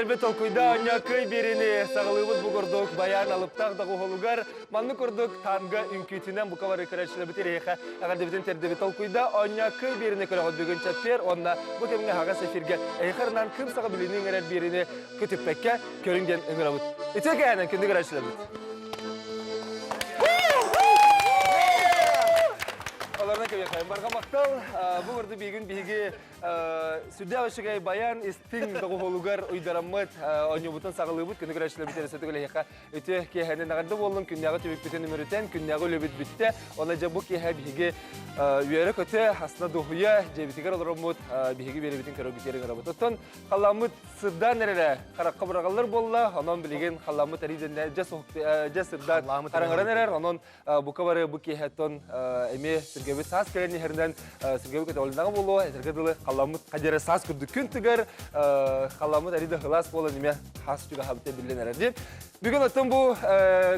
Көрәчилербит толкуйда онньо кый биэриини саҕалыыбыт бу курдук баян алыптаах доҕуһуолугар маннык курдук танго үҥкүүтүнэн бука бары көрөөччүлэрбит эһиэхэ эҕэрдэбитин тиэрдэбит толкуйда онньо кый биэриини көрөҕүт бүгүн чэппиэр уонна бу кэмҥэ аһаҕас эфиргэ эһиэхэ ырынан кым саҕа билиини иҥэрэр биэриини көтүппэккэ көрүҥ диэн ыҥырабыт. Үтүө кэһэнэн күндү көрөөччүлэрбит! Олорно кэбиэхэ. Барҕа махтал. Бу курдук биигин биһиги Сүрдээх үчүгэй баян истиҥ доҕуһуолугар уйдараммыт оонньуубутун саҕалыыбыт. Күнү көрөөччүлэрбит эрэ эһиэхэ үтүө киэһэнэн эҕэрдэ буоллун. Күннээҕи түбүкпүтүн үмүрүтэн, күннээҕи үлэбит бүттэ. Онон дьэ бу киэһэ биһиги үөрэ-көтө, астына дуоһуйа дьиэбитигэр олороммут биһиги биэрэбитин көрөргүтүгэр ыҥырабыт. Оттон халлааммыт сырдаан эрэрэ харахха быраҕыллар буолла. Онон билигин халлааммыт эрийдэннэ дьэ сырдаан хараҥаран эрэр. Онон Бука бары бу киэһэттэн эмиэ сүргэбит саас кэлэн иһэринэн сүргэбит көтөҕүлүнэҕэ буолуо, этэргэ дылы халламмыт хадьара саас курдук күн тыгар, халламмыт арыйда хылаас буолан эмиэ хаас чугаһаабыта биллэн эрэр диэн. Бүгүн оттон бу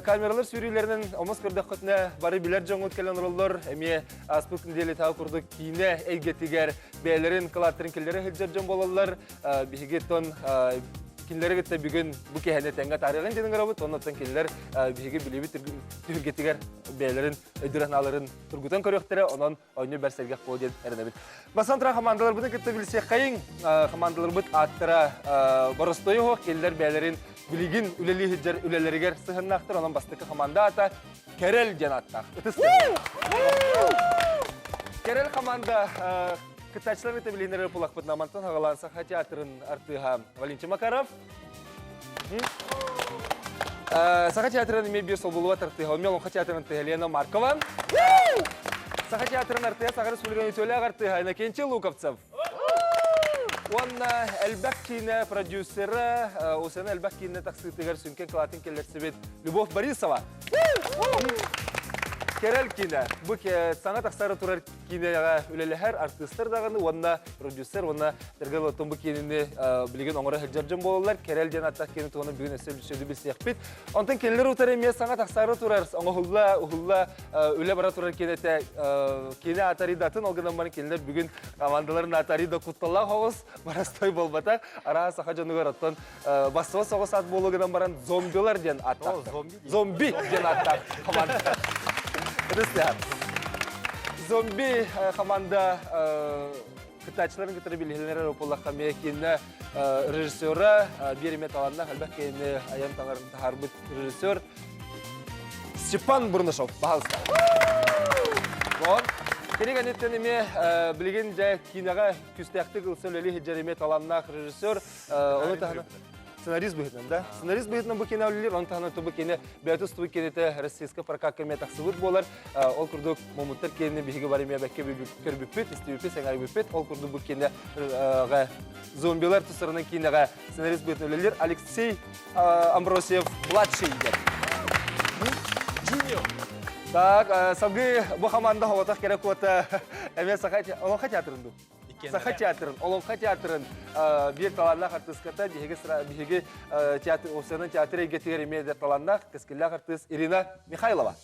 камералар сүүрүүлэринэн омос көрдөххүтүнэ бары билэр дьоҥҥут кэлэн олороллор, эмиэ ааспыт нэдиэлэтээҕи курдук киинэ эйгэтигэр бэйэлэрин кылааттарын киллэрэ сылдьар дьон буолаллар. Биһиги оттон кинилэри кытта бүгүн бу киэһэни тэҥҥэ таарыйан диэн ыҥырабыт. Оннуттан кинилэр биһиги билиибит түһүлгэтигэр бэйэлэрин өйдөрө-санааларын тургутан көрүөхтэрэ. Онон оонньуу бэрсэргэх буолуо диэн эрэнэбит. Бастан туран хамаандаларбытын кытта билсиэххэйиҥ. Хамаандаларбыт ааттара боростуойу суох. Кинилэр бэйэлэрин билигин үлэлии сылдьар үлэлэригэр сыһыаннаахтар. Онон бастакы хамаанда аата Кэрэл диэн ааттаах. Ытыс Кэрэл хамаанда Кыттааччылар кытта билиһиннэрэр булахпытына мантан хагалаан Саха театрын артыыһа Валентин Макаров. Саха театрын эмиэ биир солбуллубат артыыһа Умел Олоҥхо театрын артыыһа Лена Маркова. Саха театрын артыыһа Саха Республикатын үтүөлээх артыыһа Иннокентий Луковцев. Уонна элбэх киинэ продюсера, Усена элбэх киинэ тахсыытыгар сүҥкэн кылаатын киллэрсибит Любовь Борисова. Кэрэл киинэ. Бу саҥа тахсары турар киинэҕэ үлэлэһэр артыыстар даҕаны уонна продюсер уонна тэргэл оттон бу киинини билигин оҥоро сылдьар дьон буолаллар. Кэрэл диэн аттах киини туһунан бүгүн өссө сүдү билсиэхпит. Онтон кинилэр утары эмиэ саҥа тахсаары турар, оҥоһулла, уһулла үлэ бара турар киинэтэ киинэ аатарыйдатын, ол гынан баран кинилэр бүгүн командаларын аатарыйда кутталлаах оҕус, барастой буолбатах. Араас саха дьонугар оттон бассыба соҕус ат буолуо гынан баран зомбилар диэн ааттаахтар. Зомби диэн ааттаах команда. Зомби команда кыттааччыларын кытары билиһиннэрэр буоллахха эмиэ киинэ режиссера биир эмэ талааннаах элбэх киһини айан таҥарын таһаарбыт режиссер Степан Бурнашов, пожалуйста. Bon. Кини кэнниттэн эмиэ билигин дьэ киинэҕэ күүстээхтик ылсан үлэлии сылдьар эмиэ талааннаах режиссер ону таһынан сценарист быһыытынан да сценарист быһыытынан бу киинэ үлэлиир ону таһынан бу киинэ бэйэтэ устубут киинэтэ российскай прокакка эмиэ тахсыбыт буолар ол курдук мумуттар киинини биһиги бары эмиэ бэккэ көрбүппүт истибиппит сэҥээрбиппит ол курдук бу киинэҕэ зомбилар тустарынан киинэҕэ сценарист быһыытынан үлэлиир Алексей Амбросьев младший диэн Junior. Так, салгыы бу команда хоҕотох кэрэ куота эмиэ саха олоҥхо театрын дуу? Саха театрын, Олоҥхо театрын биир талааннаах артыыската биһиги биһиги театр Осенын театр эйгэтигэр эмиэ да талааннаах кэскиллээх артыыс Ирина Михайлова.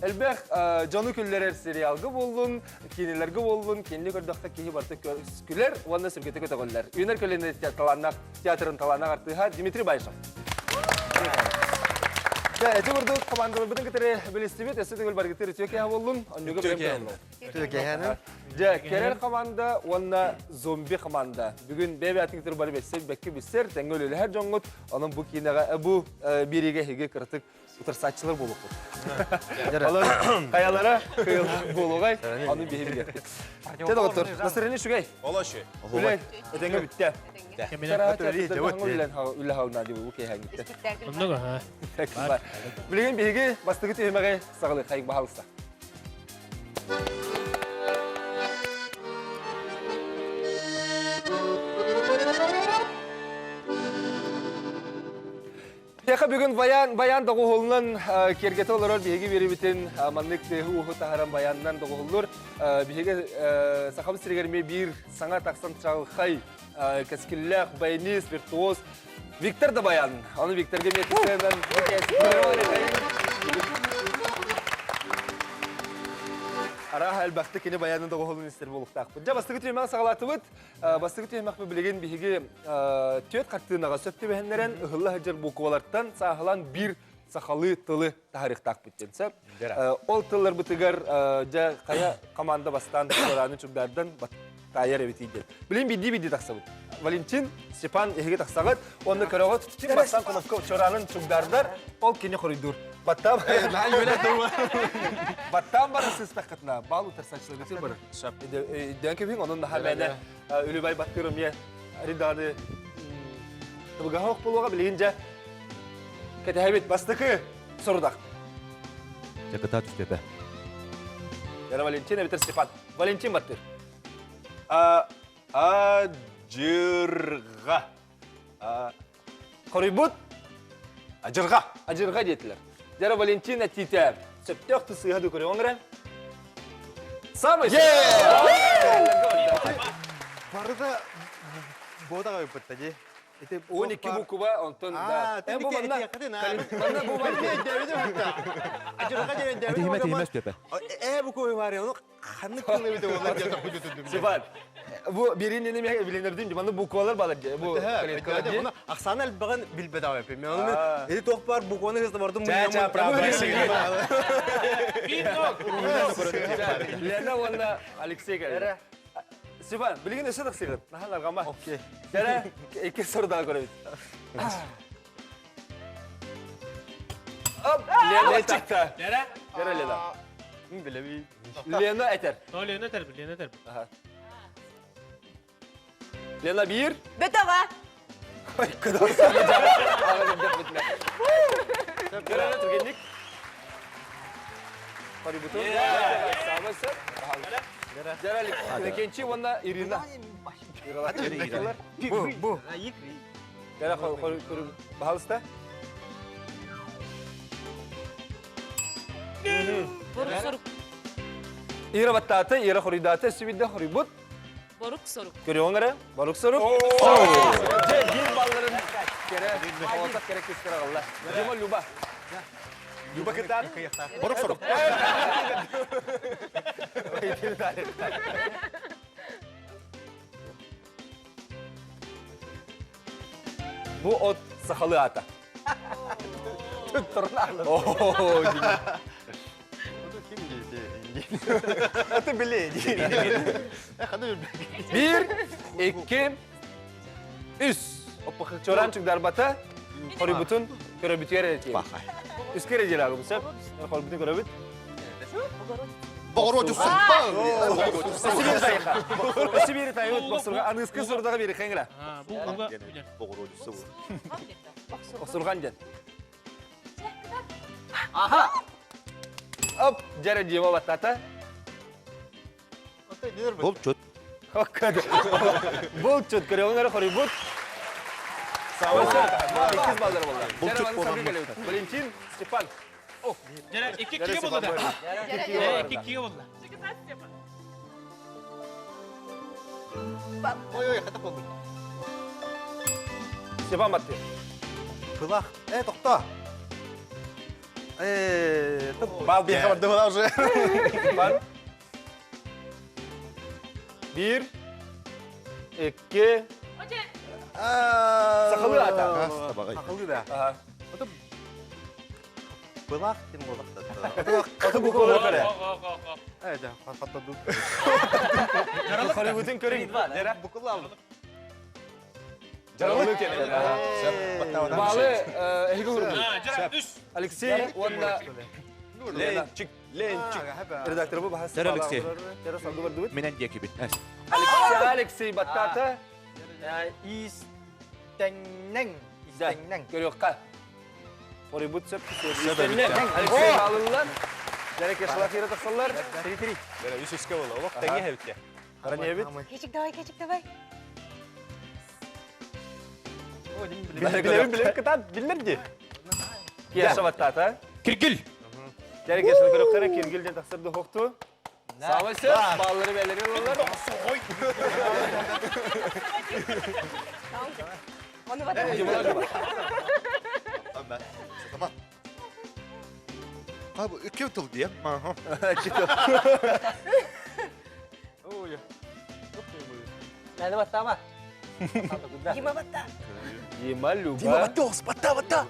Элбэх дьону күллэрэр сериалга буоллун, кинилэргэ буоллун, кинини көрдөххө киһи барыта күлэр уонна сүргэтэ көтөҕүллэр. Үүнэр көлүөнэ талааннаах театрын талааннаах артыыһа Дмитрий Баишев. Эти курдук командаларбытын кытары билистибит. Өссө төгүл баргытыр үтүө киэһэ буоллун. Онньуга бэлэм Үтүө киэһэни. Дьэ, Кэрэл команда уонна зомби команда. Бүгүн бэйэ-бэйэтин кытары бары бэссэр, бэкки биссэр, тэҥҥэ үлэлэһэр дьоҥҥут. Онон бу киинэҕэ бу биэриигэ эһиги кыратык утарсааччылар буолуохпут. Онон хайалара кыайылаах буолуоҕай, ону биһи билиэхпит. Чэ, доҕоттор, настроение үчүгэй. Олоши. Үлэ этэҥҥэ бүттэ. Үлэ хаална дии бу киэһээҥҥиттэн. Оннук аха. Билигин биһиги бастакы түһүмэҕи саҕалыаххайыҥ баһаалыста. Биһиэхэ бүгүн баян, баян доҕуһуолунан киэргэтэ олорор биһиги биэрибитин маннык тыаһы-ууһу таһаран баянынан доҕуһуллур. Биһиги Сахабыт сиригэр эмиэ биир саҥа тахсан чаҕылхай кэскиллээх баянист, виртуоз Виктор да баян. Ону Викторга эмиэ тысыанан Арааһа элбэхтик кини баянын доҕоһолун истэр буолуохтаахпыт. Дьэ, бастакы түһүмэҕи саҕалаатыбыт. Бастакы түһүмэхпит билигин биһиги түөрт хартыынаҕа сөп түбэһиннэрэн ыһылла сылдьар буквалартан сааһылаан биир сахалыы тылы таһаарыахтаахпыт диэн сөп. Ол тылларбытыгар дьэ хайа команда бастаан Чорааны Чугдаардан таайар эбитий диэн. Билин биирдии-биирдии тахсабыт. Валентин, Степан эһиги тахсаҕыт. Онно көрөҕүт, ким бастаан кнопка Чораанын Чугдаардар, ол кини хоруйдуур. Баттаан Баттаан баран сыыстаххытына, баал утарсааччыларгытыр барар. Өйдөөн кэбиһиҥ, онон наһаа мээнэ үлүбай баттыыр эмиэ арыйдаҕаны табыгаһа ох буолуоҕа билигин дьэ кэтэһэбит бастакы сорудах. Дьакыта түстөпө. Яра Валентин эбэтэр Степан. Валентин баттыр. Адьырҕа. Хоруйбут? Адьырҕа. Адьырҕа диэтилэр. Дьара Валентин этиитэ сөптөөх тысыыһа да көрүөҥ эрэ. Самый Барыта буотаҕа ыппытта дии. Ити 12 буква онтон да. Эн бу манна манна бу манна Этиһимэ этиһимэ өстөпө. Э бу кой бар ону ханнык тыл эбите буолар диэн тохтуу Степан, бу биирин эмиэ билинэрдим манна буквалар балар дии. Бу Оны ахсаан элбэҕин билбэт аҕай Мен оны эти туох бар букваны хызда бардым. Ча-ча правда. Лена уонна Алексей кэлэр. Степан, билигин өссө тахсыгыт. Наһаа арҕама. Окей. Кэрэ, икки сордаҕа көрөбүт. Оп, Лена чыкта. Лера? Кэрэ Лена. Билеби. Лена этер. О, Лена этер, Лена этер. Лена биир. Бөтөҕө. Ой, кыдал Кэрэ түргэнник. Парибутун. Самый сөп. Дьэрэлик. Иннокентий уонна Ирина. Бу, бу. Кэрэ баһалыста. Борук сорук. Ира баттааты, Ира хоруйдааты, сүбидде хоруйбут. Борук сорук. Көрүөҥ эрэ, борук сорук. Дьэ, биир балларын кэрэ, оҕотох кэрэ кыыстара аҕалла. Дима Люба. Люба кытаат. Борук сорук. Бу от сахалыы аата. Оо, Ким диэти? Это биле. Биир, икки, үс. Чораанчык дарбата, хорибутун көрөбүтүгэр эрэ тиийэбит. Үскэ эрэ диэлээҕим сөп. Хорбутун көрөбүт. Боҕоруодьусса. Сибиир тайха. Сибиир тайбыт босурга аныыскы сурдаҕа биир хэҥра. Бу уга Боҕоруодьусса бу. Осурган диэн. Аха. Оп, дьэрэ Дима баттата. Булчут. Булчут көрөҕүн эрэ хоруйбут. Иккис баллар болла. Булчут буолан. Валентин, Степан. Дьэрэ икки кигэ болла да. Дьэрэ икки кигэ болла. Ой, ой, хата болдум. Степан батты. Пылах. Э, тохто. Э, бал биэхэ барды была уже. Степан. Биир, икки, Сахалыы аата. Сахалыы да. Былаах тим буолахта. Аты буквалары көрө. Э, да, хаттаду. Холивудун көрүң. Буквалар. Жаралык кэлэ. Балы эһиги урбут. Алексей уонна Ленчик, Ленчик. Редактор бу баһас. Дара Алексей. Дара салгы бардыбыт. Менен диэкибит. Алексей Алексей баттата. Истэҥнэҥ. Истэҥнэҥ. Көрүөххэ. Хоруйбут сөп. Алексей алыллар. Дара кешалахира тахсаллар. Три-три. Дара үс үскэ була. Олох тэҥэ хэбитте. Хараньябит. Кечик давай, кечик давай. Билэбин, билэбин кытаат биллэр ди. Кеша баттата. Киргил. Дара кешаны көрүөхтэрэ киргил диэн тахсар духохту. Саамай сөп, бааллары бээлери ылаллар. Оны бата. Икки тыл диэн. Надо баттама. Дима батта. Дима Люба. Дима баттос, батта, батта.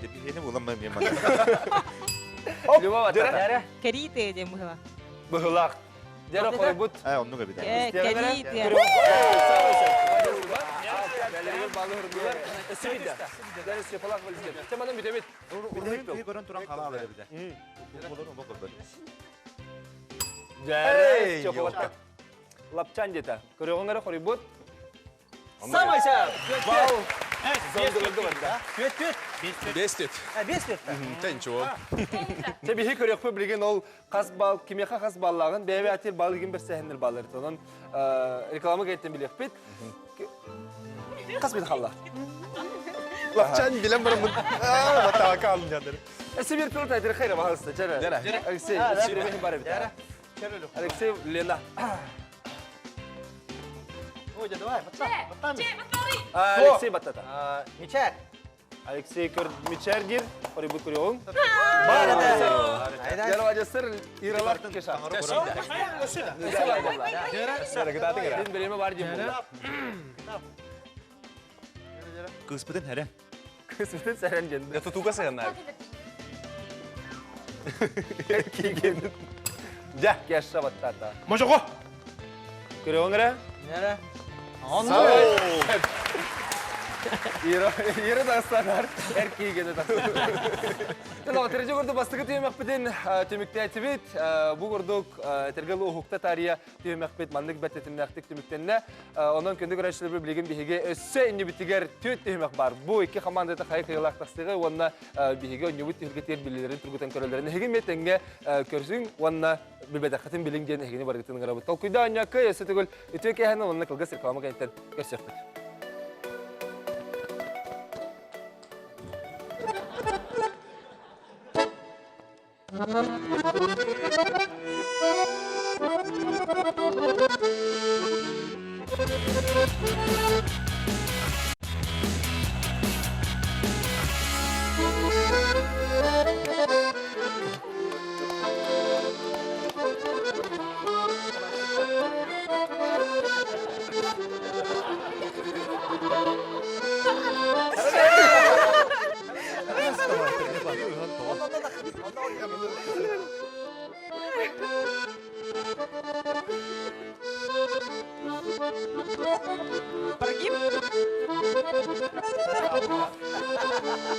Биһиэни булан мен Люба батта. Кэрии диэн быһыла. Быһылаах. Дьэ хойбут. Ээ, оннук эбит. Кэрии диэн. Көрөн туран халаал эбит. Дьэ, Лапчан диэтэ. Көрөҕүҥ эрэ хоруйбут. Самай сап! Бал! Зондуларга барда. Түөт түөт. Бес түөт. Бес түөт. Тэ ничего. Чэ биһи көрүөхпүт билигин ол хас бал кимиэхэ хас баллааҕын бэйэ бэйэтигэр бал игин бэрсэһиннэр баллар. Онон реклама кэттэн билиэхпит. Хас бит халла? Лапчан билэн бараммын. Батака алын жандыр. Сибир тыл тайдыр хайра баһалыста. Чара. Алексей, Сибир бар бит. Алексей, Лена. Ой, давай, батта. Алексей баттата. Мичер. Алексей көр Мичер дир, хорибут көрөҕүҥ. Жарважастыр Иралар кеша. Дин береме бар дим була. Кыспытын хәрә. Кыспытын сәрән ден. Это туга сыгыннар. Киген. Жа. Кеша баттата. Можого. Көрөҕүҥ эрэ? Нere? Ира Ира тахсанар, эр киигене тахсанар. Тэн терже курдук бастакы түһүмэхпитин түмүктээтибит. Бу курдук тергел уһукта тария түһүмэхпит маннык бэртэтимнээхтик түмүктэннэ. Онон күндү көрөөччүлэрбит билигин биһиги өссө иннибитигэр түөрт түһүмэх бар. Бу икки командата хайы кыайыылаах тахсыыга уонна биһиги онньубут түһүлгэтигэр билиилэрин тургутан көрөллөрүн эһиги эмиэ тэҥҥэ көрсүҥ уонна билбэтэххитин билиҥ диэн эһигини барыгытын ыҥырабыт. Толкуйда оонньоокко өссө төгүл үтүө киэһэни уонна кылгас реклама кэнниттэн көрсүөхпүт.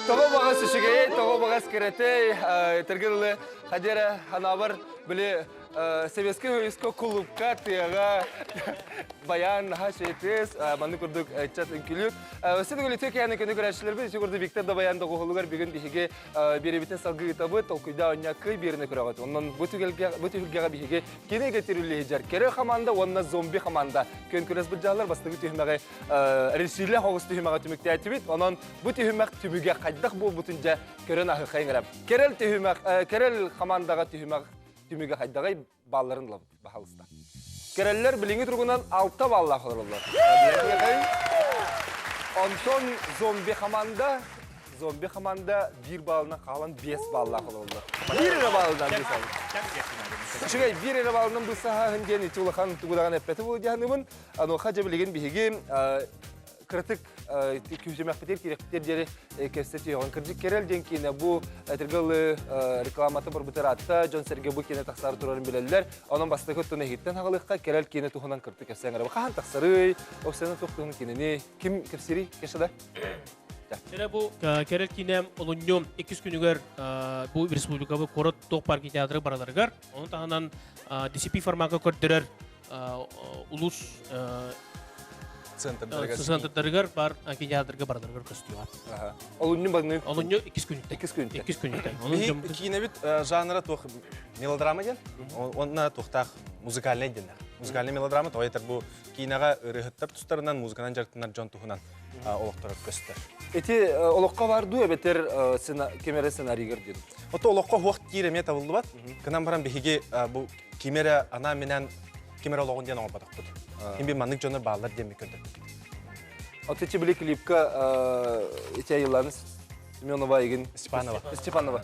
Тоҕо баҕас үчүгэйэй, тоҕо баҕас кэрэтэй, тергилы хадера ханабар били Советский Союзка кулуупка тыаҕа баян наһаа шейтес манны курдук ыччат үҥкүлүүр. Өссө төгүл үтүө киһини күнү көрөөччүлэрбит үчү курдук Виктор Дабаян доҕуһулугар бүгүн биһиги биэрэбитин салгыы ыытабыт, толкуйдаа онньаккый биэрине көрөҕүт. Онон бу түгэлгэ бу түһүлгэҕэ биһиги кини кэтирүллэ сылдьар Кэрэ хамаанда уонна зомби хамаанда күөн күрэс былдьаһаллар бастакы түһүмэҕи режиссерлээх оҕус түһүмэҕи түмүктээтибит. Онон бу түһүмэх түмүгэ хайдах буолбутун дьэ көрөн аһыхайын эрэ. Кэрэл түһүмэх Кэрэл хамаандаҕа түһүмэх түмүгэ хайдаҕай балларын ылабыт баһалыста. Кэрэллэр билиҥҥи туругунан 6 баллаах олороллор. Онтон зомби хамаанда зомби хамаанда биир баллынан хаалан 5 баллаах олороллор. Биир эрэ баллынан быысаһын. Үчүгэй биир эрэ баллынан быысаһаһын диэн ити улахан тугудаҕан эппэти буолу диһаныбын. Онуоха дьэ билигин биһиги кыратык күүсүмэхпитигэр киирэхпитигэр диэри кэпсэтиэҕин. Кырдьык Кэрэл диэн киинэ бу этэргэ рекламата барбыт ыраатта, дьон-сэргэ бу киинэ тахсаары турарын билэллэр. Онон бастакы өттүн эһигиттэн хаҕалыахха Кэрэл киинэ туһунан кырдьык кэпсээн эрэ. Хаһан тахсарый, Оксана туох туһунан кинини ким кэпсиирий? Кешада? Кэрэ бу Кэрэл киинэ олунньу иккис күнүгэр бу республикабы куорат туох парк театры бараларыгар, ону таһынан DCP формакка көрдөрөр улус центрдарыгар бар кинотеатрга бараларыгар көстүөҕэ. Олунньу багны Олунньу иккис күнүттэн. Иккис күнүттэн. Иккис күнүттэн. Киинэбит жанра туох мелодрама диэн, онна туохтаах музыкальный диэн. Музыкальный мелодрама тоҕо этэр бу киинэҕэ ырыаһыттар тустарынан музыканан дьарыктанар дьон туһунан олохторо көстөр. Ити олоххо бар дуу эбэтэр ким эрэ сценарийгар диэн. Ото олоххо хуох тиир эмиэ табыллыбат. Кынан баран биһиги бу ким эрэ анаан-минээн ким эрэ олоҕун диэн оҥорботохпут. Ким бир маннык дьоннор бааллар диэн көрдөрбүт. От ити били клипка ити айылланы Семенова игин Степанова. Степанова.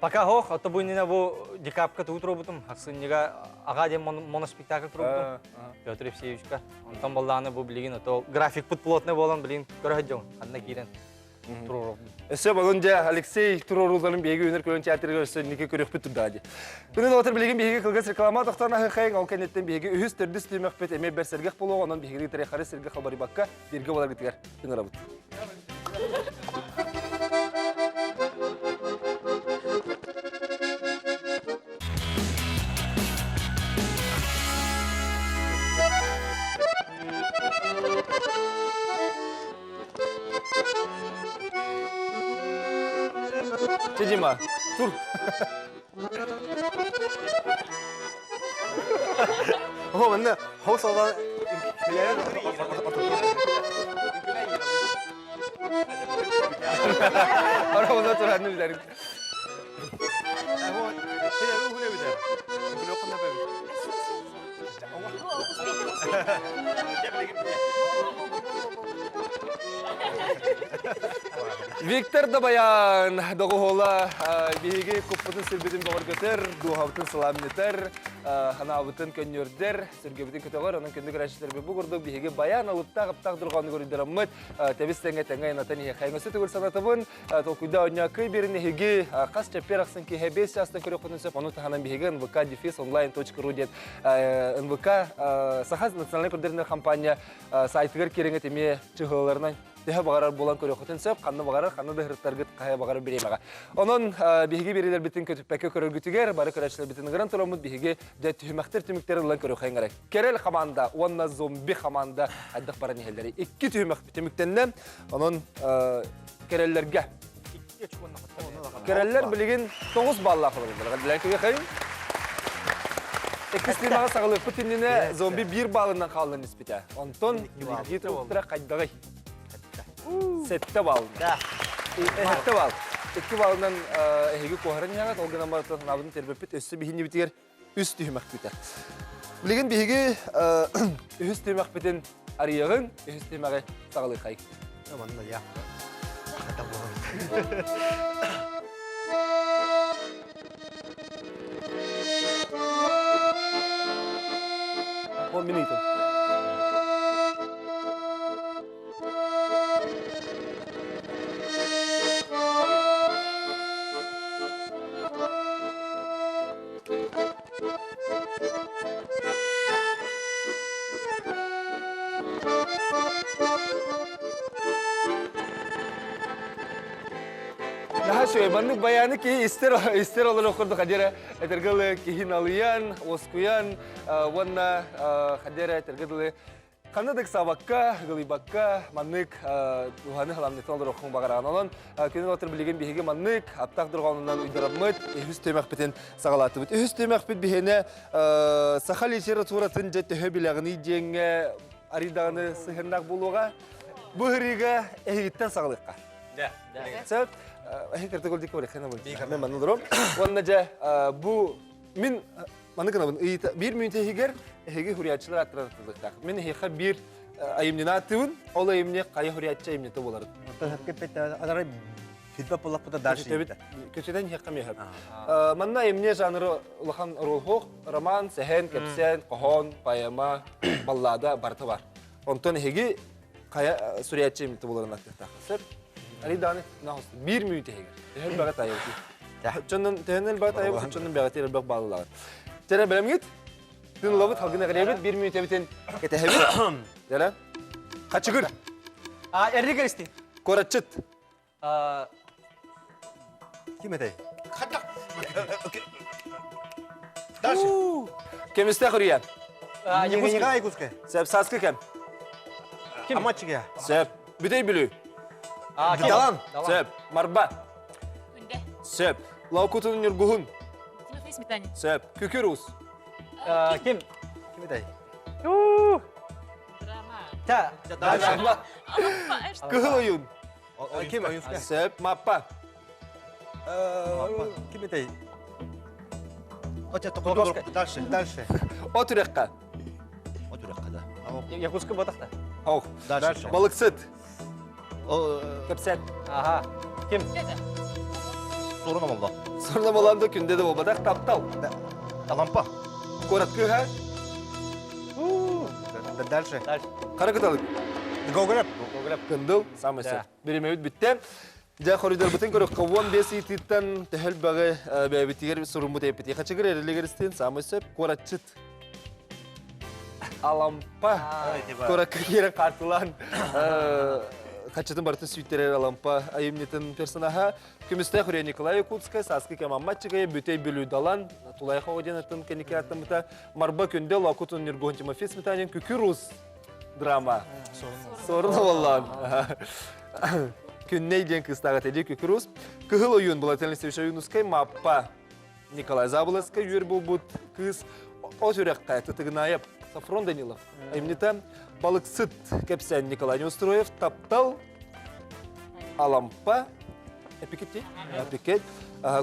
Пока хоох, ото бу иннинэ бу декабка тугу туруорбутум, ахсынньыга аҕа диэн моноспектакль туруорбутум Петр Евсеевичка. Онтон баллааны бу билигин ото графикпыт плотный буолан билигин көрө сылдьабын, ханна киирэн туруорубун. Өссө балын дьэ Алексей туруорууларын биһиги үүнэр көлөн театрыгар өссө инники көрүөхпүт турдаҕа дии. Күнүн отыр билигин биһиги кылгас реклама тохтоон аһыхайын, ол кэнниттэн биһиги үһүс төрдүс түмэхпит эмиэ бэрсэргэх буолуоҕа, онон биһигини тирэххары сиргэ халбарыйбакка бииргэ буоларгытыгар ыҥырабыт. Дима, тур. О, манна хос ола Ара онно туран билэрин. Виктор Дабаян доҕуһуола биһиги куппутун сирбитин бөҕөргөтөр, дууһабытын сыламнытар, ханаабытын көнньүөрдэр, сүргэбитин көтөҕөр, онон күндү көрөөччүлэрбит бу курдук биһиги баян алыптаах аптаах дорҕоону көрүддераммыт тэбис тэҥэ тэҥэ айанатан иһиэхэ. Өссө төгүл санатабын, толкуйда оонньоо кый биэрин эһиги хас чэппиэр ахсын киэһэ 5 чаастан көрүөххүтүн сөп, ону таһынан биһиги нвк дефис онлайн.ру диэн НВК Саха национальнай көрдөрүнэр компания сайтыгар киирэҥҥит эмиэ чыһыыларынан төһө баҕарар буолан көрүөххүтүн сөп, ханна баҕарар, ханна да ыһырыттаргыт хайа баҕарар бириэмэҕэ. Онон биһиги биэриилэрбитин көтүппэккэ көрөргүтүгэр, бары көрөөччүлэрбитин ыҥыран тураммыт биһиги дьэ түһүмэхтэр түмүктэрин ылан көрүөххэ эрэ. Кэрэл хамаанда уонна зомби хамаанда хайдах баран иһэллэрий? Икки түһүмэх түмүктэннэ. Онон кэрэллэргэ Кэрэллэр билигин 9 баллаах олороллор. Билэн күйэхэйин. Иккис тыымаҕа саҕалыахпыт иннинэ зомби биир баллынан хааллан испитэ. Онтон билигии туруктара хайдаҕый? Сэттэ балл. Сэттэ балл. Икки баллынан эһиги куоһаран иһэҕит, ол гынан баран санаабытын тербэппит, өссө биһиннибитигэр үс түһүмэх күүтэр. Билигин биһиги үһүс түһүмэхпитин арыйаҕын, үһүс түһүмэҕи саҕалыахай. Манна я. Он мин ыйтым. Наһаа үчүгэй. Маннык баяны киһи истэр истэр олорор курдук хадера этэргэ киһи налыйан, уоскуйан уонна хадера этэргэ дылы Ханна да ыксаабакка, ыгылыйбакка, маннык уһаны халамнытын олоруоххун баҕараҕын. Онон күнүн отыр билигин биһиги маннык аптаах дорҕоонунан уйдараммыт үһүс түмэхпитин саҕалаатыбыт. Үһүс түмэхпит биһиэнэ саха литературатын дьэ төһө билэҕиний диэҥҥэ арыйдаҕаны сыһыаннаах буолуоҕа. Бу ырыыга эһигиттэн саҕалыахха. Сөп. Эһи кыртык ол дикки барыххына Мен манна олором. Уонна дьэ бу мин Маны гынабын, ыйыта, биир мүнүүтэ иһигэр эһиги хурияччылар ааттарын аттылыктаах. Мин эһиэхэ биир айымньыны ааттыыбын, ол айымньы хайа хурияччы айымньыта буоларын. Анары фидбэк буллахпыта дальше. Көчөтөн иһиэххэ миэхэ. Манна айымньы жанры улахан оруол суох. Роман, сэһэн, кэпсээн, хоһоон, поэма, баллада барыта бар. Онтон эһиги хайа суруйааччы айымньыта буоларын аттыахтаах. Сөп. Али дааны биир мүнүүтэ иһигэр. Төһө элбэҕи таайабыт. Чоннон төһөн элбэҕи таайабыт, чоннон бэҕэтиир элбэх бааллааҕыт. Тэрэ бэлэмҥит? Тыынлабыт, халгын эҕириэбит, биир мүнүүтэбитин кэтэһэбит. Дьэрэ. Хачыгыр. А, Эрри Кристи. Куораччыт. Ким этэй? Дальше. Кемисте хөрүйә. Якутская. Якутская. Сөп, саскы кем? Ким? Амачыга. Сөп. Бүтэй бүлүү. Далан. Сөп. Марба. Күндэ. Сөп. Лаукутун Ньургуһун. Тимофей Сметанин. Сөп. Күкүр уус. Ким? Ким этэй? Драма. Та. Драма. Кыһыл ойуун. Ким? Сөп. Маппа. Маппа. Ким этэй? Дальше, дальше. От үрэххэ. От үрэххэ да. Якутска ботахта. Ох. Дальше. Балыксыт. Кэпсэт. Ага. Ким? Сурун омолло. Сорна болан да күндэ да болбатах таптал. Алампа. Куорат кыыһа. Дальше. Қара кыталык. Гоголев. Гоголев. Кындыл. Самый сөп. Биримэбит бүттэ. Дьэ, хоруйдарбытын көрөххө 15 ыйытыыттан төһөл баҕы бэйэбитигэр суруммут эппитий. Хачыгыр эрилигэр истин самый сөп куоратчыт. Алампа. Куоракка киирэн хаартылаан хаччытын барытын сүүттэрэр Алампа айымньытын персонаһа. Көмүстээх Үрэ Николай Якутскай, Сааскы кэм Амматчыгая, Бүтэй Бүлүү Далан, Тулайха Оден атын кэнники аттаммыта, Марба Күндэ, Лоокутун Ньургуһун Тимофей Сметанин, Күкүр Ус драма. Сорун оллаан. Күннэй диэн кыыстааҕа Тэдий Күкүр Ус. Кыһыл ойуун Владимир Алексеевич Ойуунускай, Маппа Николай Заболоцкай үөр буолбут кыыс от үрэххэ Тытыгынаайап Софрон Данилов. Айымньыта Балыксыт кэпсээн Николай Неустроев Таптал Алампа Эпикет Эпикет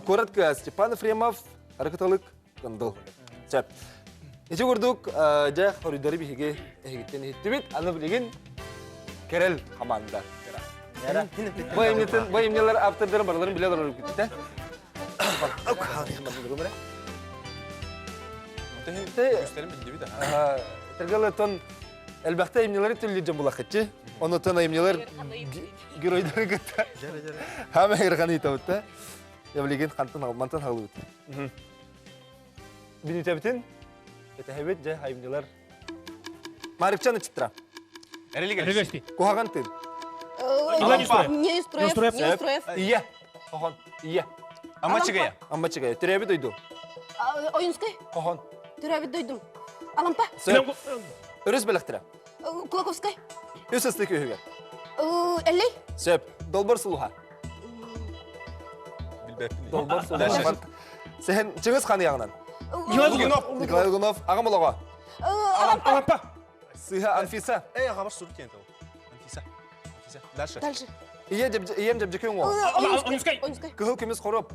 Куорат кыа Степан Ефремов Арыкыталык Кындыл. Сөп. Ити курдук, дьэ, хоруйдары биһиги эһигиттэн иһиттибит. Аны билигин Кэрэл хамаанда. Бу айымньытын, бу айымньылар автордарын барыларын билэ олорор күттэ. Үстэрин биллибит аха. Тергелетон элбэхтэ айымньылары түллүр дьон булахытчы. Онотон айымньылар геройдары кытта. Хама ирхан ыйтабытта. Явлигин хантан мантан халыбыт. Бүнүтэбитин этэһэбит дьэ айымньылар Марикчан ычыттыра. Эрилигести. Куһаҕан тыын. Неустроев. Неустроев. Ийэ. Хохон. Ийэ. Аммачыгая. Аммачыгая. Төрөөбүт дойду. Ойунскай. Хохон. Төрөөбүт дойдум. Алампа. Өрүс бэлэхтэрэ. Кулаковскай. Үс ыстык үһүгэр. Эллей. Сөп. Долбор сулуһа. Билбэппин. Долбор сулуһа. Сэһэн Чыҥыс хан ыйаҕынан. Николай Лугинов. Николай Лугунов. Аҕам олоҕо. Алампа. Сыһа Анфиса. Эй, аҕабар сурук диэн тыл. Анфиса. Анфиса. Дальше. Дальше. Ийэ ийэм дьэбдьэкэ уҥуоҕа. Ойунскай. Ойунскай. Кыһыл көмүс хоруоп.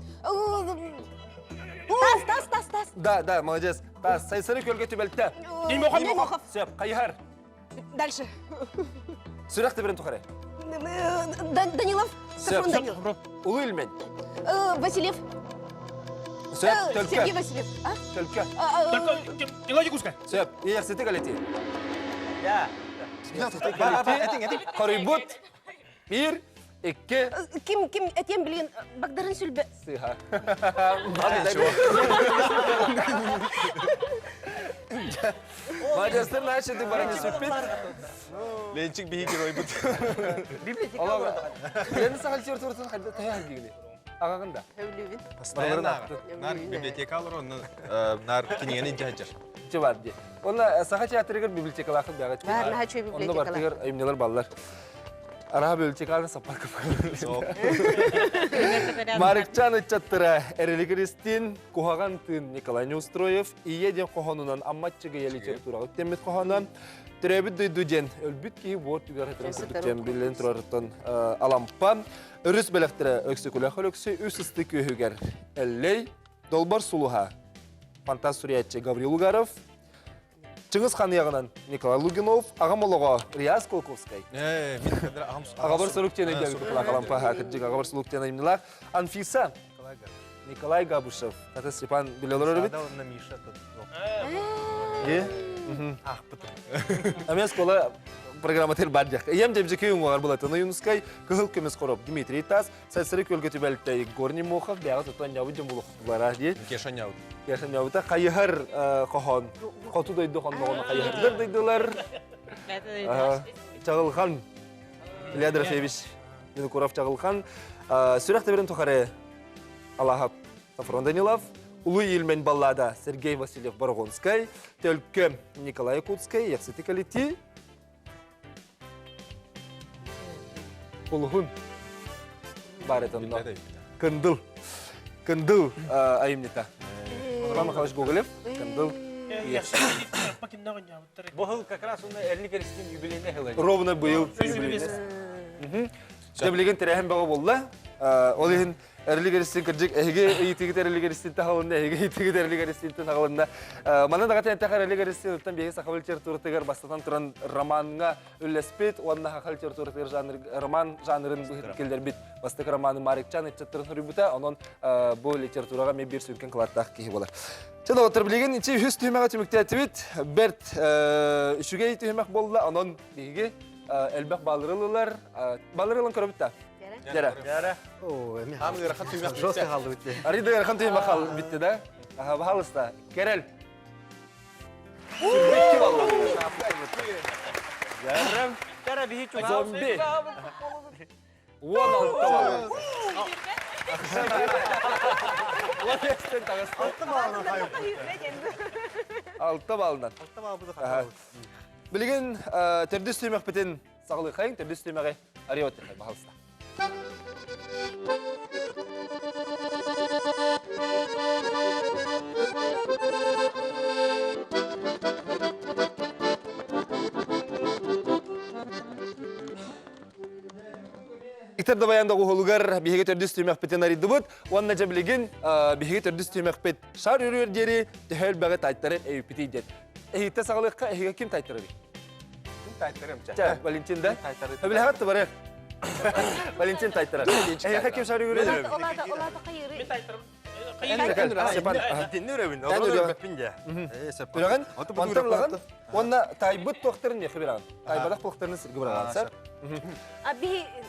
Тас, тас, тас, тас. Да, да, молодец. Тас. Сайсары көлгө түбэлтэ. Неймохов. Неймохов. Сөп. Хайыһар. Дальше. Сүрэх теберин тухары. Данилов. Сөп. Софрон Данилов. Улуу Ильмень. Васильев. Сөп. Төлкө. Сергей Васильев. А? Төлкө. Николай Якутскай. Сөп. Иэхсити калети. Я. Калети. Хоруйбут. Бир, икки. Ким, ким, этем, блин, Багдарын Сүлбе. Сыха. Мадьястар начали бараны сүппит. Ленчик биһи геройбут. Библиотека. Лена сахал литературатын хайда тая хагигли. Ағағын да. Хөблүбүн. Постоянно нар библиотека алар, онно нар кинигени жаджар. Бар ди. Онна саха театрыгар библиотекалаахын бяга. Бар, наха чөй Онно библиотекалаах. бартыгар айымнялар баллар. Араха библиотекаларын саппар Марыкчан ыччаттара Эрили Кристин, Куһаҕан тыын Николай Неустроев, Ийэ диэн хоһоонунан Амматчыгая литератураҕа үктэммит хоһооно, Төрөөбүт дойду диэн өлбүт киһи буор түгэр хатыран курдук диэн биллэн турарыттан Алампа, Өрүс бэлэхтэрэ Өксөкүлээх Өлөксөй үс ыстык үөһүгэр Эллэй, Долбор сулуһа, фантаст суруйааччы Гаврил Угаров, Чыҥыс хан ыйаҕынан Николай Лугинов, аҕам олоҕо Риас Кулаковскай. Аҕабар сурук диэн өйдөөбүт Алампа кырдьык аҕабар сурук диэн айымньылаах Анфиса Николай Габышев. Ата Степан биле олорор эбит. Миша тут. Аме школа программатыр бар дьах. Ием дебжеки уңугар булатын Уюнскай, Кыһыл көмүс хороп Дмитрий Тас, Сайсары көлгө түбэлтэй Горний Мохов, бэҕэ тутан нябы дьон булуктулара дии. Кеша нябыт. Кеша нябыта хайыһар хоһоон. Хоту дойду хонноҕуна хайыһардар дойдулар. Чаҕылхан Илья Дорофеевич Винокуров Чаҕылхан. Сүрэх теберин тухары Алаһап Софрон Данилов, Улуу Ильмень баллада Сергей Васильев Борогонскай, Төлкө Николай Якутскай, Яхсити Калити, Улуһун бар этонно. Кындыл. Кындыл айымньыта. Иван Михайлович Гоголев, Кындыл. Бу хыл как раз уна 50 керистин юбилейне хылы. Ровно быйыл юбилейне. Дьэ билигин тэрээһин бөҕө буолла. Ол иһин Эрилик Эристин кырдьык эһиги ыйытыгыт Эрилик Эристин таһылынна, эһиги ыйытыгыт Эрилик Эристинтэн таһылынна. Манна даҕаты эттэхэ Эрилик Эристин оттон биһиги саха литературатыгар бастатан туран ромаҥҥа үллэспит уонна саха литературатыгар жанр, роман жанрын киллэрбит бастакы романы Марикчан ыччаттарын суруйбута. Онон бу литератураҕа эмиэ биир сүҥкэн кылааттаах киһи буолар. Чэ, доҕоттор, билигин ичи үһүс түһүмэҕи түмүктээтибит. Бэрт үчүгэй түһүмэх буолла. Онон биһиги элбэх баллары ылылар. Баллары ылан көрөбүт да? Дьэрэ. Дьэрэ. Хам ыарахан түһүмэх Жестко халлыбыт дии. Арыйда ыарахан түһүмэх халбитти да? Аха, баһалыста. Керел. Сүрбекки балла. Дьэрэ. Дьэрэ биһи Зомби. 16 балл. Уон таҕыста. Алта баллынан Алта баллынан. Алта баллынан. Билигин төрдүс түһүмэхпитин саҕалыахайыҥ, төрдүс түһүмэҕи арыйа баһалыста. Виктор Дабаян доҕуһулугар биһиги төрдүс түмэхпитин арыйдыбыт. Уонна дьэ билигин биһиги төрдүс түмэхпит шар үрүөр диэри төһө элбэҕи тайтары эйиппитий диэн. Эһиттэ саҕалыахха эһигэ ким тайтарабый? Ким тайтарым чэ? Чэ, Валентин да? Билэҕит да бары. Валентин тайтарар. Эһиэхэ ким шар үрүөр? Олата, олата хайыры. Мен тайтарым. Итинни үрөбүн, олору үрбэппин дьэ. Үрэҕин, онтон ылаҕын, уонна тайбыт туохтарын миэхэ бирэҕин. Тайбатах туохтарын сиргэ быраҕан, сэр.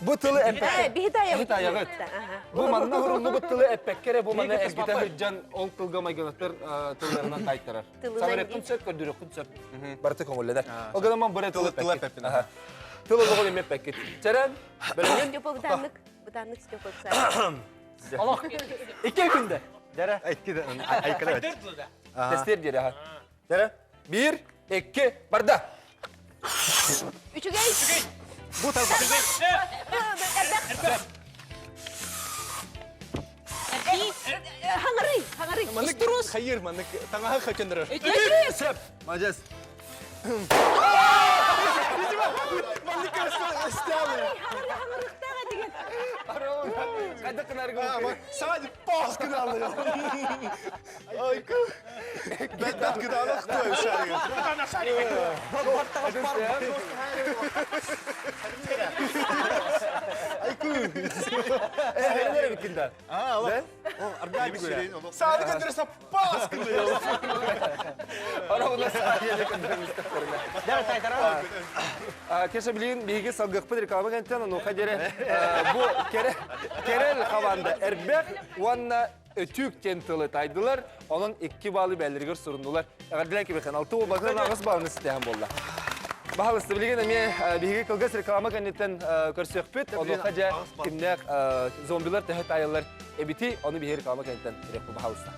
Бу тылы эппэккэ. Биһи таягыт. Бу манна хуруллубут тылы эппэккэ эрэ бу манна эргитэ сылдьан ол тылга майгынаттар тылларынан тайтарар. Саҥарыаххын сөп, көрдөрүөххүн сөп. Барыта көҥүллэнэр. Ол гынан бары тылы тылы эппэппин. Тыл олоҕун эмиэ эппэккит. Чэрэн, бэлэмин. Степа бытаннык, бытаннык Степа Олох. Икки күндэ. Дәрә. Икки да. Айкыла. Тестер диэри аха. Дәрә. Бир, икки, барда. Үчүгэй. Бу талба. Хаҥарый, хаҥарый. Маннык хайыр, маннык таҥаһы хөкөндөрөр. Сөп. Молодец. Маннык өстөмө. Хайдах гынаргын? Сади пас гыналлы. Ой, Бэт гыналах той шарик. Саады көндөрө пас Кеша билигин биһиги салгыахпыт реклама кэнтэн онуоха диэри бу Керел хамаанда эрбэх уонна өтүүк диэн тылы тайдылар, онон икки баалы бээлэригэр сурундулар. Эҕэрдэлээн кибихэн алты уолбатын аҕыс баалыны ситиһэн буолла. Баһалыста билигин эмиэ биһиги кылгас реклама кэнниттэн көрсүөхпүт. Онуоха дьэ кимнээх зомбилар төһө таайаллар эбити, ону биһиги реклама кэнниттэн көрүөхпүт баһалыста.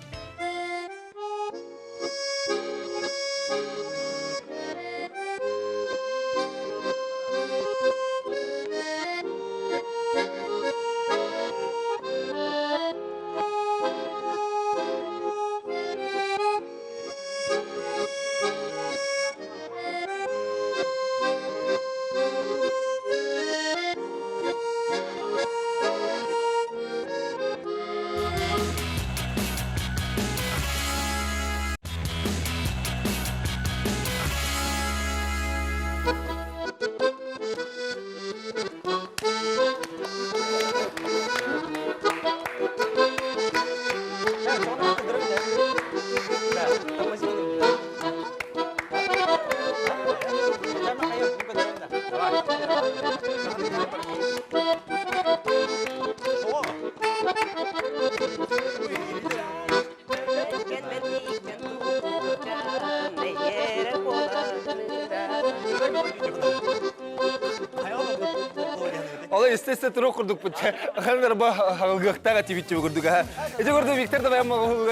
Олай исте-исте турук курдукпут. Ханнар ба хагалгыахтаах этибит курдук аха. Ити курдук Виктор да баям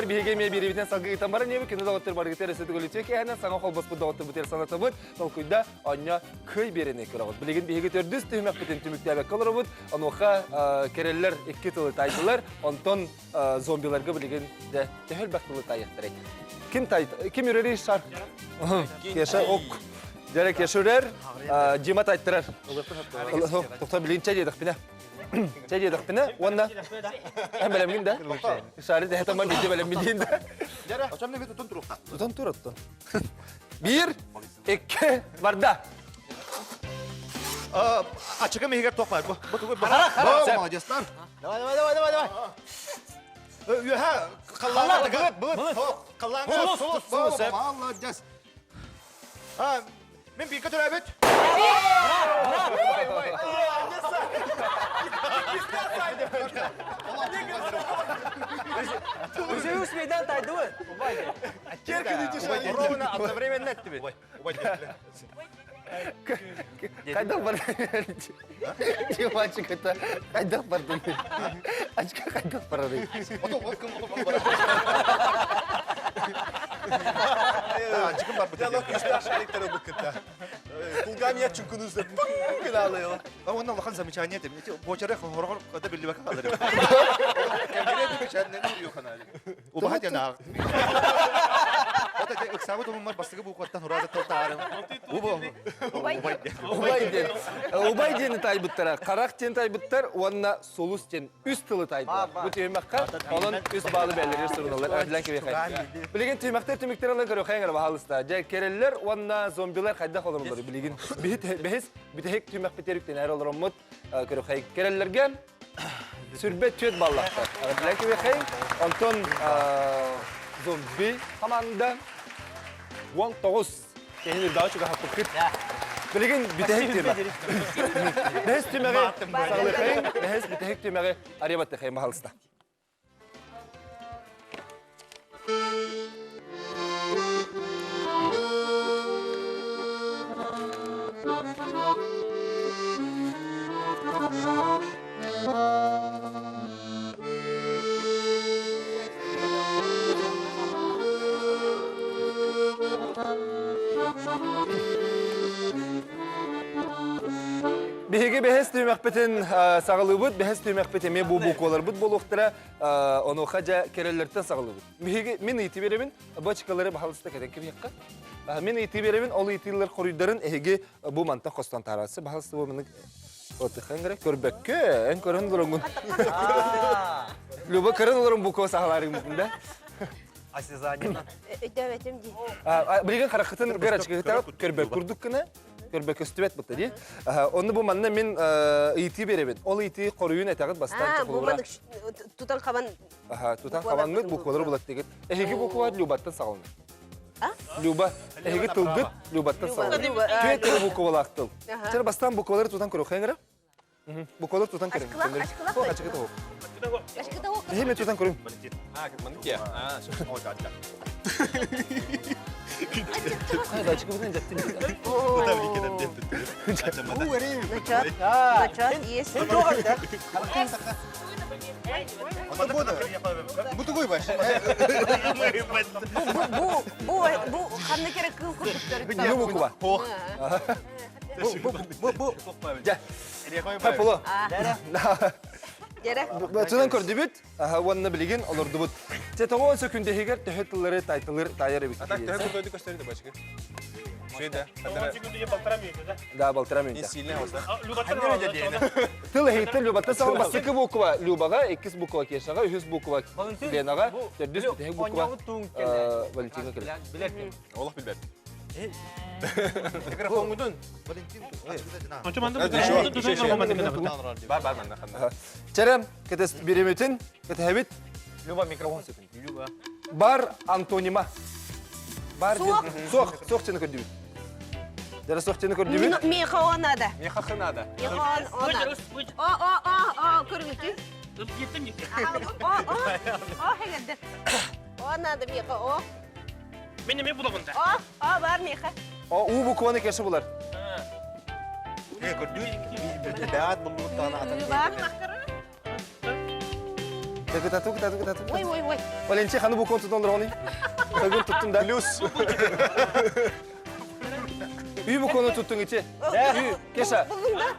биһиги эмиэ биэрибитин салгыы ыытан баран ниэби күнү доҕоттор барыгытар өссө төгүлүтүө киэһэнэн саҥа холбоспут доҕотторбутугар санатабыт. Толкуйда онньо кый биэрэни көрөҕүт. Билигин биһиги төрдүс түһүмэхпитин түмүктээбэккэ олоробут. Онуоха кереллер икки тылы тайдылар. Онтон зомбиларга билигин дэ төһө элбэх тылы тайыахтарай. Ким тай ким үрэрий шар? Кеша ок. Дьэрэ Кеша үрэр, Дима тайтарар. Тоқта билин чай диэтэхпинэ. Чэ диэтэхпинэ уонна эн бэлэмҥин да? Шарик дэһэтэммэр биирдэ бэлэммин диин да. Очом не тутан туруохта. Тутан тур оттон. Биир, икки, барда. Ачыгым иһигэр туох баар бу? Бу тугу? Бу молодецтар. Давай, давай, давай, давай, давай. Үөһэ халлаан былыт, былыт. Халлаан сулус, сулус. Молодец. Мин бииргэ төрөөбүт. Уже успейдан тайдыбы. Ровно одновременно эттибит. Хайдах бар? Диванчик это хайдах бардын? Ачка хайдах барарый? Ачыкым бар бит. Шариктары быкыта. Кулгам я чүнкүнүздө пың гыналыйла. Онна улахан замечание этим. Бочары хорохор када биллибек халыр. Убаха тянаа. Ота ыксабыт умумар бастыгы букваттан урада талтаарым. Убо. Убай диэн. Убай диэни тайбыттара. Харах диэн тайбыттар уонна сулус диэн үс тылы тайдылар. Бу түһүмэххэ онон үс баалы бэллэрир суруналлар. Әдилэн кебехай. Билигин түһүмэхтэр түмүктэр алан көрөхәйң эрэ баһалыста. Дьэ кереллер уонна зомбилар хайдах олороллор билигин. Бэһис бүтэһик түһүмэхпитигэр үктэнээр олороммут көрөхәй. Кереллерге сүрбэ түөт баллахтар. Әдилэн кебехай. Онтон зомби команда 19 Киһини үрдээҕи чугаһаппыккыт. Билигин бүтэһик түмэх. Бэһис түмэҕи саҕалыахайыҥ, бэһис бүтэһик түмэҕи арыйабаттыхайын баһалыста. Биһиги бэһис түмэхпитин саҕалыыбыт, бэһис түмэхпит эмиэ бу букваларбыт буолуохтара, онуоха дьэ кереллэртэн саҕалыыбыт. Биһиги мин ыйытыы биэрэбин, бочкалары баһалыста кэтэн кэбиһиэххэ. Мин ыйытыы биэрэбин, ол ыйытыылар хоруйдарын эһиги бу мантан хостон таарасы, баһалыста бу маны Отыхан гэрэ көрбөккө, эн көрөн олороҥун. Люба көрөн олорон буква саҕалаарыҥмытын да. Осязание. Өйдөөбөтүм дии. Билигин харахытын гэрачкыгытар көрбөт курдук гына, көрбөт көстүбэт бутта дии. Онну бу манна мин ыйытыы беребин. Ол ыйытыы хоруйун этэҕит бастаан Бу маннык тутан хабан Тутан хабаннык буквалары булат дегит. Эһиги буква Любаттан саҕаланар. Люба, эһиги тылгыт Любаттан саҕаланар. Түөт тылы буквалаах тыл. Чэр бастаан буквалары тутан көрүөххэ эҥэрэ. Буквалары тутан көрүҥ. Ашкылах, Ачкыта хоп. Ашкыта Эһи мен тутан көрүҥ. А, как маннык А, Начат есть. Бу тугуй баш. Бу бу бу бу ханна керек кыл курдуктар. Бу буква. Бу бу бу. Дьэ. Папуло. Дьэрэ. Тынан көрдүбүт, уонна билигин олордубут. Чэ тоҕо сөкүндэһигэр төһө тыллары тайтылыр таайар эбит. А так төһө курдойду көстөрү да бачыгы. Шөйдө. Да, балтара мүнтэ. Сильный болса. Тыл эһиттен Любаттан саҕан бастакы буква Любаҕа, иккис буква Кешаҕа, үһүс буква Ленаҕа, төрдүс бүтэһик буква Валентина кэлэр. Билэр. Олох билбэт. Микрофонгутун. Бар бар манна ханна. Чэрэ, кэтес биремитин, кэтэһэбит. Люба микрофон сөпүн. Люба. Бар антонима. Бар Суох. Суох, суох чыны көрдүбүт. Дьара суох чыны көрдүбүт. Миэхэ о надо. Миэхэ хы надо. Миэхэ о надо. О о о о көрүҥүтү. О о о хэгэрдэ. О надо миэхэ о. Мен неме булабын да. О о бар миэхэ. О, у букваны кеше булар. Э, көрдүү. Бәат буллугут таана атан. Бар. Кытату, кытату, кытату. Ой ой ой. Валенти ханы букваны тутан олорон. Тагын туттун да. Плюс. Үй букваны туттун ити. Үй, Кеша. Буллуң да.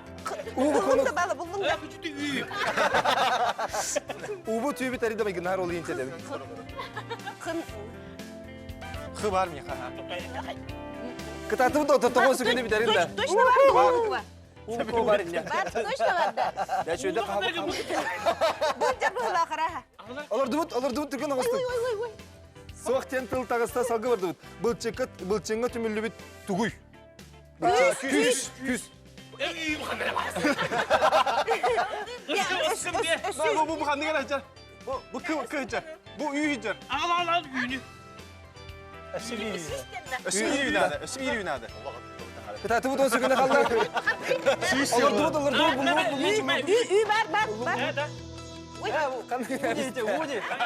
У Буллуң букваны да бала буллуң да. Убу түйбүт арида майгынар ол инте дебит. Кын Хы бар миэхэ. Кытатыбыт да тоҕон сүгүнү битерин да. Точно бар буква. У бар инне. Бар, точно бар да. Я чөйдө кахабы. Бу жабыла караха. Олордубут, олордубут түргөн оҕустук. Ой, ой, ой. Суох диэн тыл таҕыста салгы бардыбыт. Былчыкыт, былчыҥҥа түмүллүбүт тугуй? Күүс, күүс. Бу бу бу ханнык эрэ Бу бу кы кы Бу үй хыджар. Ал ал ал үүнү. Өссө биир үүнады. Өссө биир үүнады. Кытаатыбыт он секунда қалды. Олордубут, олордубут, буллубут, буллубут. Үй, үй бар, бар, бар.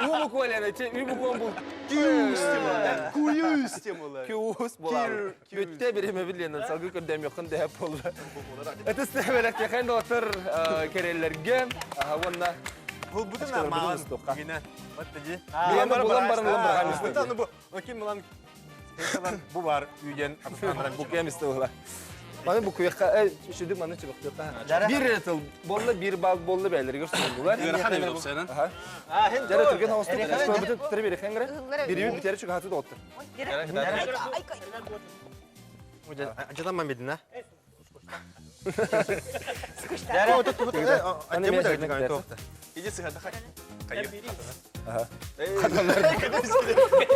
Уу буквально, те үй букван бул. Күүс темала. Күйүс темала. Күүс болар. Бүттэ биреме билленен салгы көрдөм yoқын дэһэ болла. Этис тэбэлек тихэн доктор кереллерге уонна Бұл бүтін маған гинен. Вот тади. Булан баран булан баран Бүтін бу. Окей, мылан бу бар үйден бу кемисте була. Маны бу куякка э шүдүк маны чыбыктыка. Бир тыл болла бир бал болла бәйлерге сундулар. Жара түрген хавасты бүтүн тире бери хәңгәре. Бири битәре чыга хаты доттыр. Жадаман бедин, а? Иди сыгада хай.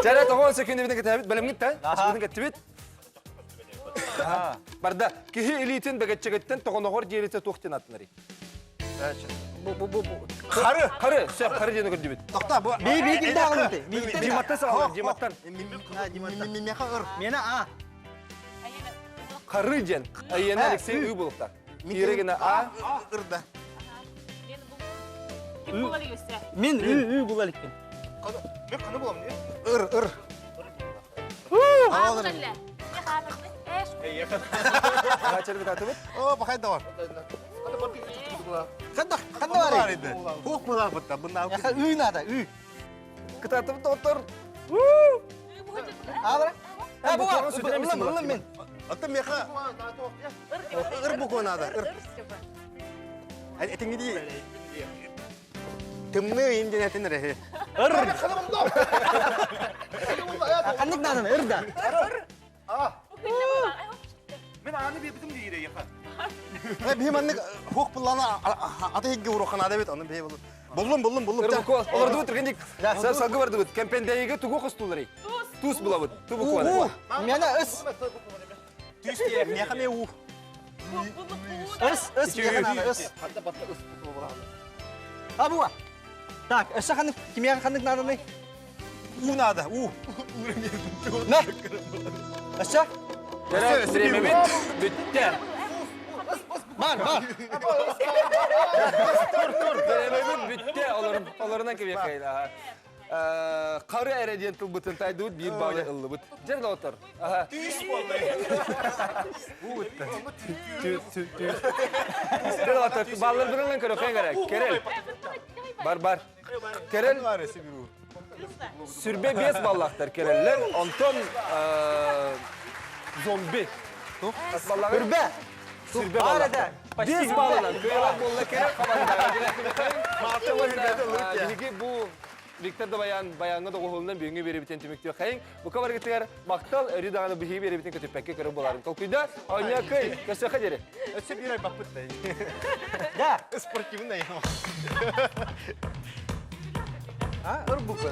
Жара тоғон секүндө битен кетебит, белемгит та. Битен кетебит. Барда киһи илиитин бэгэтчэгеттен тоҕоноҕор диэрите туох диэн аттынарый? Бу бу бу бу. Хары, хары, сөп хары диэн көрдүбүт. Тоқта, бу. Би би кимде алынды? Диматтан саҕалар, Диматтан. Мена а. Хары диэн. Айена Алексей үй булуктар. Ирегина А. Ырда. Ким була дегесе? Мен үй үй була элекпин. Мен қаны боламын, не? Ыр, ыр. А, була. Ачарбыт атыбыт. О, бақай да бар. Канда канда бар? еді. Қоқ бұлақ бұтта, бұнда Яха үй надо, үй. Кытатыбыт доктор. Абра. А бу. Бу сүтүрэмис Улам улам мен. Ата меха. Ыр бұ надо. Ыр. Этиңи ди. Тымны инден этин рехе. Ыр. Кандык надо, ыр да. Мен аны бебитим дейре яха. Бихим аннык хоқ бұллана ата хегге урухана да бит, аны бихи болу. Буллум, буллум, буллум. Олордубут түргендик. Салгы бардыбыт. Кемпендейге тугу костулары. Туз булабыт. Ту У. буквально. Мена ыс. Меха ме у. Ыс, ыс, меха надо, ыс. А бу. Так, өссө ханнык кимия ханнык надо не? У надо, у. На. Өссө. Жара биремебит. Бүттэ. Бар, бар. Биремебит бүттэ. Олорун олорунан кебек кайда. Қары әреден тылбытын тайдыбыт, бир балы ыллыбыт. Жер доктор. Аха. Түс Жер доктор, баллар бірінен көрі қайын керек. Керел. Бар, бар. Керел. Сүрбе бес баллақтар кереллер. Онтон зомби. Үрбе. Сүрбе Бар баллақтар. эде. Почти Бес баллынан. Көйлак болла керек. Биһиги бу Виктор да баян баяңы да оғылынан бүгінгі беребітен түміктіо қайын. Бұқа баргытыгар мақтал өрі дағаны бұхи беребітен көтіппәкке көрі боларын. Толкуйда ойна кый, көсөкө дері. Өтсе бир ай баппыт да. Да. Спортивный. А, ыр буква.